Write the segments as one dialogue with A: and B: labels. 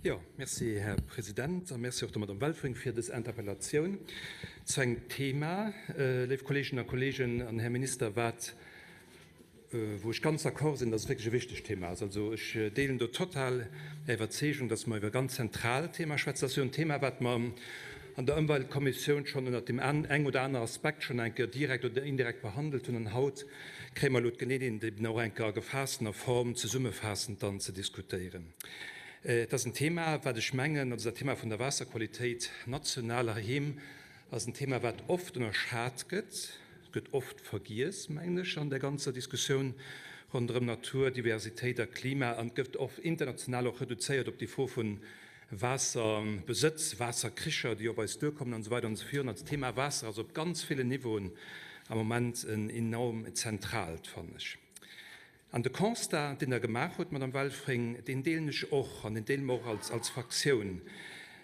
A: Jo, merci, Här President, a merci och der Madame Welfring fir dës Interpellatioun zu engem Thema, léif Kolleeginnen a Kolleegen an Här Minister, wat, wou ech ganz d'accord sinn, dass et wierklech e wichtegt Thema ass. Also ech deelen do total Är Iwwerzeegung, dass mer iwwer e ganz zentraalt Thema schwätzen. Dat ass jo en Thema, wat mer an der Ëmweltkommissioun schonn ënnert deem eng oder aner Aspekt schonn eng Kéier direkt oder indirekt behandelt hunn. An haut kréie mer elo d'Geleeënheet, eben och eng Kéier a gefaasstener Form zesummefaassend dann ze diskutéieren. Et ass en Thema, wat ech mengen, also dat Thema vun der Waasserqualitéit national heiheem ass en Thema, wat oft ënnerschat gëtt, gëtt oft vergiess, mengen ech, an der ganzer Diskussioun ronderëm Natur, Diversitéit a Klima an gëtt oft international och reduzéiert op déi Fro vu Waasserbesëtz, Waasserkricher, déi op eis duerkommen an esou weider an esou virun. Also d'Thema Waasser ass op ganz villen Niveauen am Moment en enorm zentraalt, fannen ech. An de Constat, deen Der gemaach hutt, Madame Welfring, deen deelen ech och an deen deele mer och als, als Fraktioun.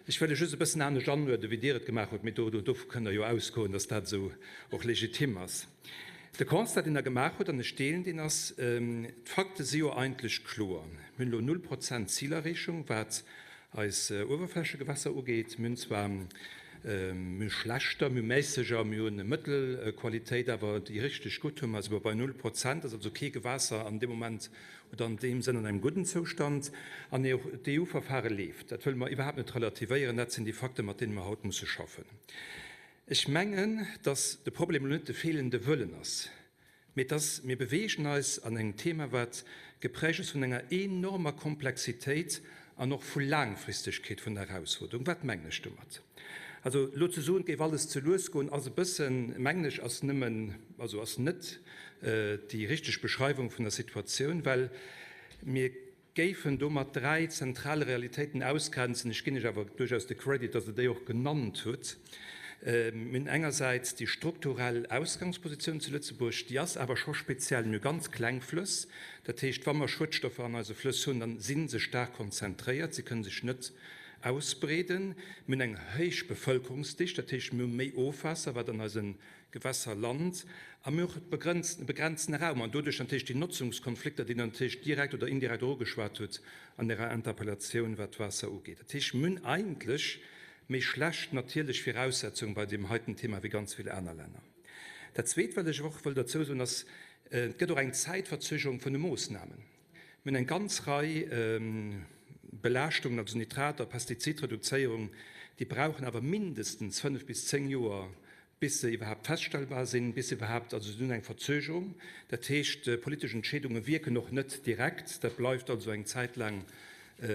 A: Ech wëll e just e bëssen anescht anuerde wéi Dir et gemaach hutt, mee do, dovu kënnt Der jo ausgoen, dass dat esou och legitim ass. De Constat, deen Der gemaach hutt, an ech deelen deen, ass, D'Fakte si jo eigentlech kloer. Mir hunn elo null Prozent Zilerreechung, wat eis Uewerflächegewässer ugeet. Mir hunn zwar, mir hu schlechter, mir hu mäisseger, mir hunn Mëttelqualitéit, awer déi richteg gutt hu mer souguer bei null Prozent. Ass also kee Gewaasser an deem Moment oder an deem Sënn an engem gudden Zoustand. An d'EU-Verfahre leeft. Dat wëlle mer iwwerhaapt net relativéieren. Dat sinn déi Fakten, mat deene mer haut musse schaffen. Ech mengen, dass de Problem elo net de feelende Wëllen ass, mee dass mir beweegen eis an engem Thema, wat geprägt ass vun enger enormer Komplexitéit an och vu Laangfristegkeet vun der Erausfuerderung. Wat mengen ech domat? Also elo ze soen, et géif alles ze lues goen, ass e bëssen, mengen ech, ass nëmmen, also ass net déi richteg Beschreiwung vun der Situatioun, well mir, géifen domat 3 zentral Realitéiten ausgrenzen. Ech ginn Iech awer duerchaus de Credit, dass Der déi och genannt hutt. Mir hunn engersäits déi strukturell Ausgangspositioun zu Lëtzebuerg, déi ass awer scho speziell. Mir hu ganz kleng Flëss, dat heescht, wa mer Schuedstoffer an eise Flëss hunn, da si se staark konzentréiert, si kënne sech net ausbreeden. Mir hunn eng héich Bevëlkerungsdicht, dat heescht, mir hu méi Ofwaasser, wat an eise Gewässer Land a mir och e begrenztene Raum an doduerch natierlech déi Notzungskonflikter, déi Der natierlech direkt oder indirekt och ugeschwat hutt an Ärer Interpellatioun, wat d'Waasser ugeet. Dat heescht, mir hunn eigentlech méi schlecht natierlech Viraussetzungen bei deem heiten Thema wéi ganz vill aner Länner. Dat Zweet, wat ech och wëll derzou soen, ass, Et gëtt och eng Zäitverzögerung vun de Moosnamen. Mir hunn eng ganz Rei Belaaschtungen, also Nitrater, Pestizidreduzéierung, déi brauchen awer mindestens fënnf bis zéng Joer, bis se iwwerhaapt feststellbar sinn, bis se iwwerhaapt, also se hunn eng Verzögerung. Dat heescht, politesch Entscheedunge wierken och net direkt. Dat bleift also eng Zäit laang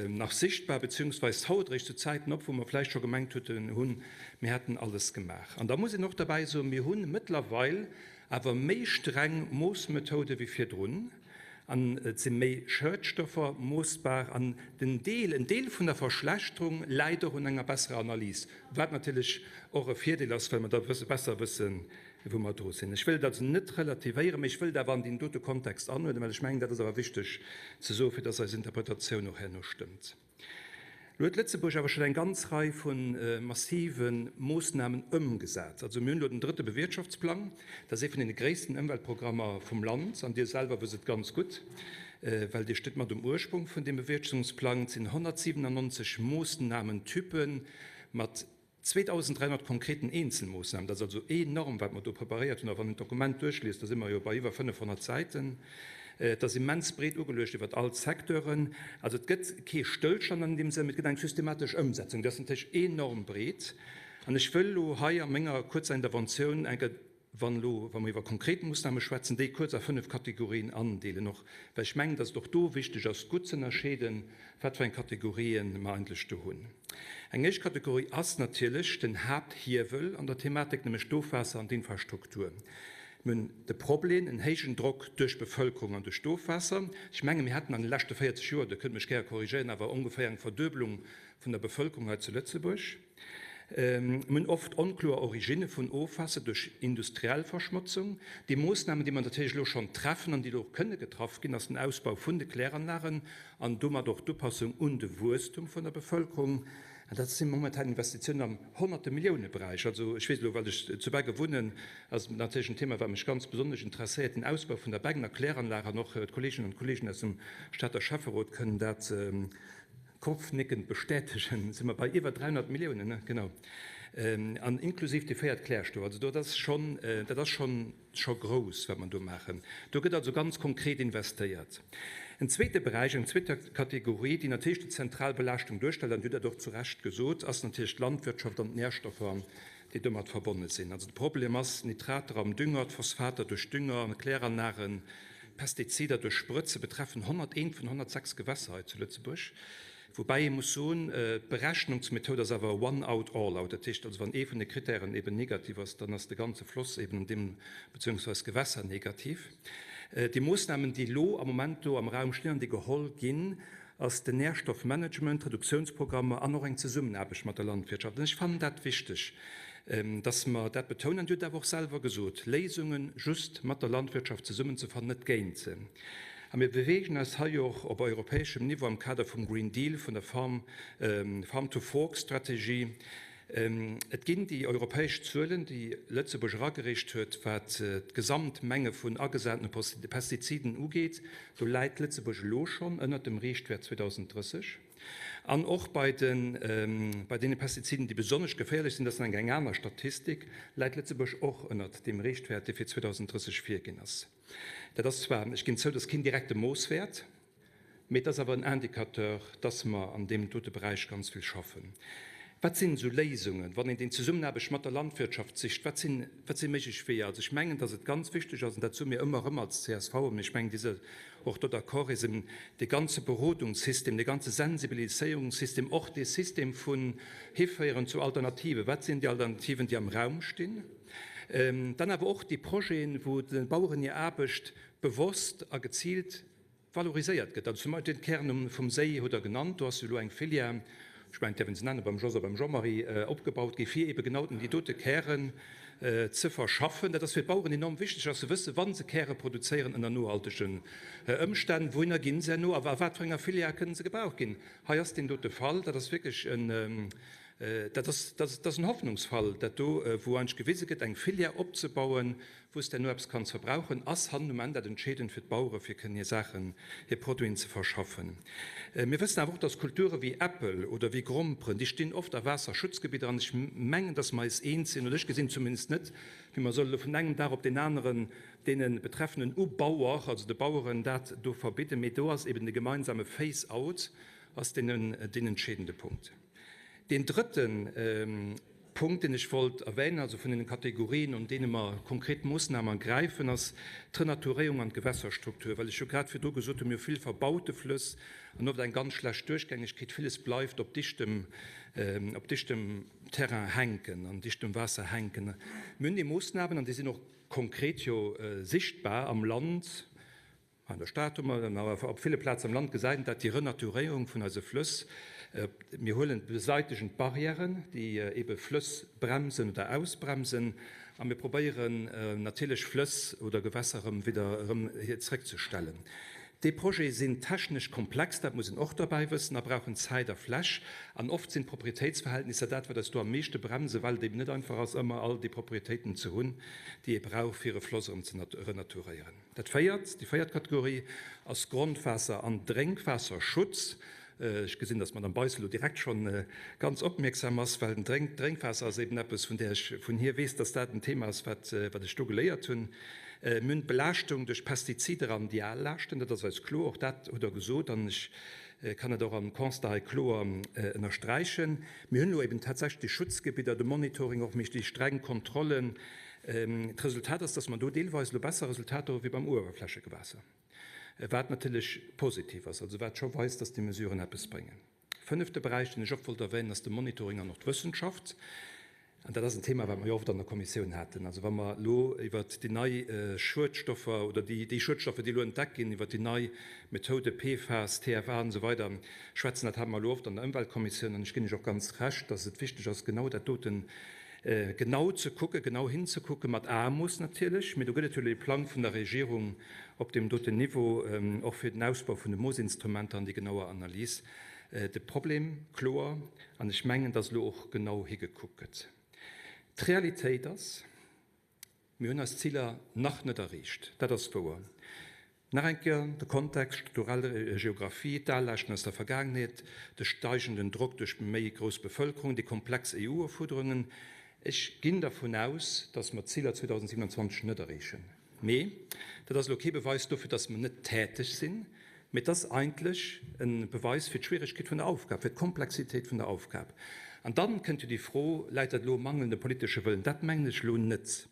A: nach sichtbar, beziehungsweis haut eréischt zu Zäiten op, wou mer vläicht scho gemengt hunn, mir hätten alles gemaach. An da muss een och derbäi soen, mir hu mëttlerweil awer méi streng Moossmethode wéi virdrun. An et si méi Schëdstoffer moossbar. An den Deel, en Deel vun der Verschlechterung läit och un enger besserer Analys, wat natierlech och e Virdeel ass, well mer da besser wëssen, wou mer dru sinn. Ech wëll et also net relativéieren, mee ech wëll et awer an deen dote Kontext anuerdnen, well ech mengen, dat ass awer wichteg ze soen, fir dass eis Interpretatioun och herno stëmmt. Elo huet Lëtzebuerg awer schonn eng ganz Rei vu massive Moossnamen ëmgesat. Also mir hunn elo den drëtte Bewirtschaftsplang, dat ass ee vun deene gréissten Ëmweltprogrammer vum Land, an Dir selwer wësst et ganz gutt, well Dir stitt mat um Ursprung vun deem Bewirtschtungsplang. Et sinn 197 Moossnamentypen mat 2.300 konkreten Eenzelmoossnamen, dat ass also enorm, wat mer do preparéiert hunn. A wann een d'Dokument duerchliest, da si mer jo bei iwwer 500 Säiten. Et ass immens breet ugeluecht iwwert all d'Secteuren. Also et gëtt kee Stëllstand an deem Sënn, mee et gëtt eng systematesch Ëmsetzung. Déi ass natierlech enorm breet. An ech wëll elo hei a menger kuerzer Interventioun eng Kéier wann elo, wa mer iwwer konkret Moossname schwätzen, déi kuerz a fënnf Kategorien andeelen, och well ech mengen, dass et och do wichteg ass, gutt ze ënnerscheeden, wat fir eng Kategorien mer eigentlech do hunn. Eng éischt Kategorie ass natierlech den Haapthiewel an der Thematik, nämlech d'Ofwaasser an d'Infrastruktur. Mir hunn de Problem, en héijen Drock duerch d'Bevëlkerung an duerch d'Ofwaasser. Ech menge mir haten an de leschte 40 Joer, Dir kënnt mech gäre korrigéieren, awer ongeféier eng Verduebelung vun der Bevëlkerung hei zu Lëtzebuerg. Mir hunn oft onkloer Originne vun Ofwaasser duerch industriell Verschmotzung. Déi Moossnamen, déi mer natierlech elo schonn treffen an déi elo och kënne getraff ginn, ass den Ausbau vun de Kläranlagen an domat och d'Upassung un de Wuesstum vun der Bevëlkerung. An dat si momentan Investitiounen am Honnerte-Millioune-Beräich. Also ech weess elo, well ech zu Beggen wunnen, ass et natierlech en Thema, wat mech ganz besonnesch interesséiert, den Ausbau vun der Beggener Kläranlag. An och d'Kolleeginnen an d'Kolleegen aus dem Stater Schäfferot kënnen dat. kopfnickend bestätegen, si mer bei iwwer 300 Milliounen, ne? Genau. An inklusiv déi véiert Klärstuff. Also do, dat ass schonn, dat ass schonn, scho grouss, wat mer do maachen. Do gëtt also ganz konkret investéiert. En zweete Beräich, eng zweet Kategorie, déi natierlech déi zentral Belaaschtung duerstellt, an Dir hutt dat och zu Recht gesot, ass natierlech d'Landwirtschaft an d'Närstoffer, déi domat verbonne sinn. Also de Problem ass, Nitrater am Dünger, d'Phosphater duerch Dünger, Kläranlagen, Pestizider duerch Sprëtze betreffen 101 vun 106 Gewässer hei zu Lëtzebuerg. Woubäi ee muss soen, d'Berechnungsmethod ass awer one out, all out. Dat heescht also, wann ee vun de Krittären eben negativ ass, dann ass de ganze Floss eben an deem, beziehungsweise Gewässer negativ. Déi Moossnamen, déi elo am Moment do am Raum stinn an déi geholl ginn, ass den Nährstoffmanagement, d'Reduktiounsprogrammer an och eng Zesummenaarbecht mat der Landwirtschaft. An ech fannen dat wichteg, dass mer dat betounen. An Dir hutt awer och selwer gesot, Léisunge just mat der Landwirtschaft zesummen ze fannen, net géint se. A mir beweegen eis hei och op europäeschem Niveau am Kader vum Green Deal, vun der Farm-to-Fork-Strategie. Et ginn déi europäesch Zuelen, déi Lëtzebuerg eragereecht huet, wat d'Gesamtmenge vun agesatene Pestiziden ugeet. Do läit Lëtzebuerg elo schonn ënnert dem Riichtwäert 2030. An och bei deene Pestiziden, déi besonnesch geféierlech sinn, dat ass eng eng aner Statistik, läit Lëtzebuerg och ënnert deem Riichtwäert, dee fir 2030 virginn ass. Dat ass zwar, ech ginn zou, dat ass keen direkte Moosswäert, Mee et ass awer en Indicateur, dass mer an deem dote Beräich ganz vill schaffen. Wat sinn esou Léisungen, wann een déi Zesummenaarbecht mat der Landwirtschaft sicht? Wat sinn, wat si méiglech Weeër? Also ech mengen, dass et ganz wichteg ass, an dat soe mir ëmmer erëm als csv, an ech mengen, Dir sidd och do d'accord, eben dee ganze Berodungssystem, dee ganze Sensibiliséierungssystem, och dee System vun Hiféieren zu Alternativen. Wat sinn déi Alternativen, déi am Raum stinn? Dann awer och déi Projeten, wou de Baueren hir Aarbecht bewosst a geziilt Valoriséiert gëtt. Also zum Beispill den Kern vum Séi hutt Der genannt, do ass jo elo eng Filière, ech mengen, et däerf een se nennen, beim Jos a beim Jean-Marie opgebaut gi fir ebe genau déi dote Kären ze verschaffen. Dat ass fir d'Baueren enorm wichteg, dass se wëssen, wa se Käre produzéieren ënner nohaltegen Ëmstänn, wouhinner ginn se herno a a wat fir enger Filière kënnen se gebraucht ginn. Hei ass deen dote Fall, dat ass wierklech en, dat ass, dat ass en Hoffnungsfall, dat do, wou eigentlech gewise gëtt, eng Filière opzebauen, wou s de herno eppes kanns verbrauchen, ass hannen um Enn dat Entscheedend fir d'Bauere fir kënnen hir Saachen, hir Produiten ze verschaffen. Mir wëssen awer och, dass Kulture wéi Äppel oder wéi Gromperen, déi stinn oft a Waasserschutzgebidder an ech mengen, dass mer eis eens sinn, oder ech gesinn zumindest net, wéi mer solle lo vun engem Dag op deen aneren deene betreffenen Ubauer, also de Baueren, dat do verbidden. Mee do ass eben de gemeinsame Phase-out ass deen entscheedende Punkt. Deen drëtten Punkt, deen ech wollt erwänen, also vun deene Kategorien, un deene mer konkret Moossnamen ergräifen, ass d'Renaturéierung an d'Gewässerstruktur. Well ech jo grad virdru gesot hunn, mir hu vill verbaute Flëss an oft eng ganz schlecht Duerchgängegkeet. Villes bleift op dichtem, op dichtem Terrain hänken, an dichtem Waasser hänken. Mir hunn déi Moossnamen, an déi sinn och konkret jo sichtbar am Land, An der Stad hu mer, awer op ville Plazen am Land gesäit een dat, déi Renaturéierung vun eise Flëss. Mir huelen, beseitegen d'Barrièren, déi ebe Flëss bremsen oder ausbremsen, a mir probéieren natierlech Flëss oder Gewässer erëm wieder erëm hier zréckzestellen. Déi Projete sinn technesch komplex, dat muss een och derbäi wëssen, a brauchen Zäit a Fläch. An oft sinn d'Proprietéitsverhältnisser dat, wat eis do am meeschte bremsen, well et eben net einfach ass, ëmmer all déi Proprietéiten ze hunn, déi ee brauch, fir e Floss erëm ze renaturéieren. Dat véiert, déi véiert Kategorie ass Grondwaasser an Drénkwaasserschutz. Ech gesinn, dass d'Madame Beissel elo direkt scho ganz opmierksam ass, well den Drénk, Drénkwaasser ass eben eppes, vun där ech vun hir weess, dass dat en Thema ass, wat, wat ech do geléiert hunn. Mir hunn d'Belaaschtung duerch Pestizider an déi al Laaschten, dat ass eis kloer, och dat hutt Der gesot an ech kann dat och am Constat hei kloer ënnersträichen. Mir hunn elo eben tatsächlech déi Schutzgebidder, de Monitoring och, méi déi streng Kontrollen, D'Resultat ass, dass mer do deelweis elo besser Resultater hu wéi beim Uewerflächegewaasser, wat natierlech positiv ass, also wat scho weist, dass déi Mesuren eppes bréngen. Fënnefte Beräich, deen ech och wollt erwänen, ass de Monitoring an och d'Wëssenschaft. An dat ass en Thema, wat mer jo oft an der Kommissioun haten. Also wa mer elo iwwert déi nei Schuedstoffer oder déi Schuedstoffer, déi elo entdeckt ginn, iwwert déi nei Methode PFAS, TFA an esou weider schwätzen, dat hate mer elo oft an der Ëmweltkommissioun, an ech ginn lech och ganz Recht, dass et wichteg ass, genau dat doten Genau ze kucken, genau hinzekucken, mat Aemooss natierlech, mee do gëtt et jo elo ee Plang vun der Regierung op deem doten Niveau, och fir den Ausbau vun de Moossinstrumenter an déi genauer Analys. De Problem kloer, an ech mengen, dass elo och genau higekuckt gëtt. D'Realitéit ass, Mir hunn eis Ziler nach net erreecht, dat ass wouer. Nach eng Kéier de Kontext, strukturell Geographie, d'Allaaschten aus der Vergaangenheet, de steigenden Drock duerch méi grouss Bevëlkerung, déi komplex EU-Ufuerderungen. Ech ginn dervun aus, dass mer d'Ziler 2027 net erreechen. Mee dat ass elo kee Beweis dofir, dass mer net täteg sinn, mee et ass eigentlech e Beweis fir d'Schwieregkeet vun der Aufgab, fir d'Komplexitéit vun der Aufgab. An da kënnt jo déi Fro, Läit dat elo um mangelnde politesche Wëllen? Dat mengen ech elo net,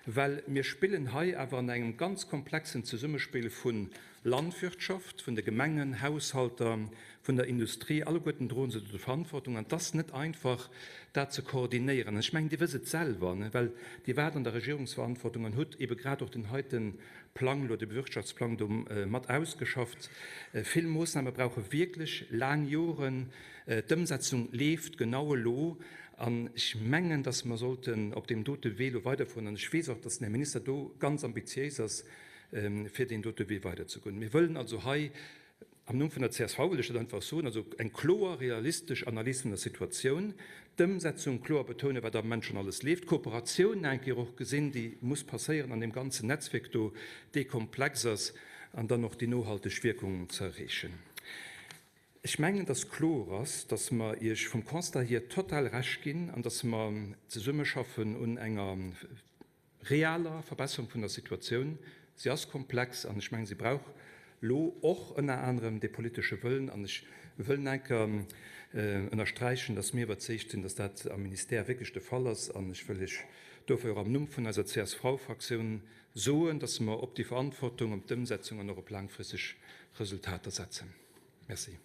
A: well mir spillen hei awer an engem ganz komplexen Zesummespill vu Landwirtschaft, vun de Gemengen, Haushalter, vun der Industrie, alleguerten droen se do Verantwortung an et ass net einfach, dat ze koordinéieren. An ech mengen, Dir wësst et selwer, well Dir waart an der Regierungsverantwortung an hutt eebe grad och deen heite Plang elo, de Wirtschaftsplang do mat ausgeschafft. Vill Moossname brauche wierklech laang Joren. D'Ëmsetzung leeft genau elo an ech mengen, dass mer sollten op deem dote Wee elo weiderfueren. An ech weess och, dass den Här Minister do ganz ambitiéis ass, fir deen dote Wee weiderzegoen. Mir wëllen also hei, am Numm vun der csv wëll ech dat einfach soen, also eng kloer realistesch Analys vun der Situatioun, d'Ëmsetzung kloer betounen, wat am Moment schonn alles leeft, d'Kooperatioun nach eng Kéier och gesinn, déi muss passéieren an deem ganzen Netzwierk do, dee komplex ass, an dann och déi nohalteg Wierkung ze erreechen. Ech mengen, dass kloer ass, dass mer Iech vum Constat hier total Recht ginn an dass mer zesummeschaffen un enger realer Verbesserung vun der Situatioun. Si ass komplex an ech mengen, si brauch elo och ënner anerem dee politesche Wëllen. An ech wëll nach eng Kéier ënnersträichen, dass mir iwwerzeegt sinn, dass dat am Ministère wierklech de Fall ass. An ech wëll Iech dofir och am Numm vun eiser CSV-Fraktioun soen, dass mer op déi Verantwortung, op d'Ëmsetzung an och op laangfristeg Resultater setzen. Merci.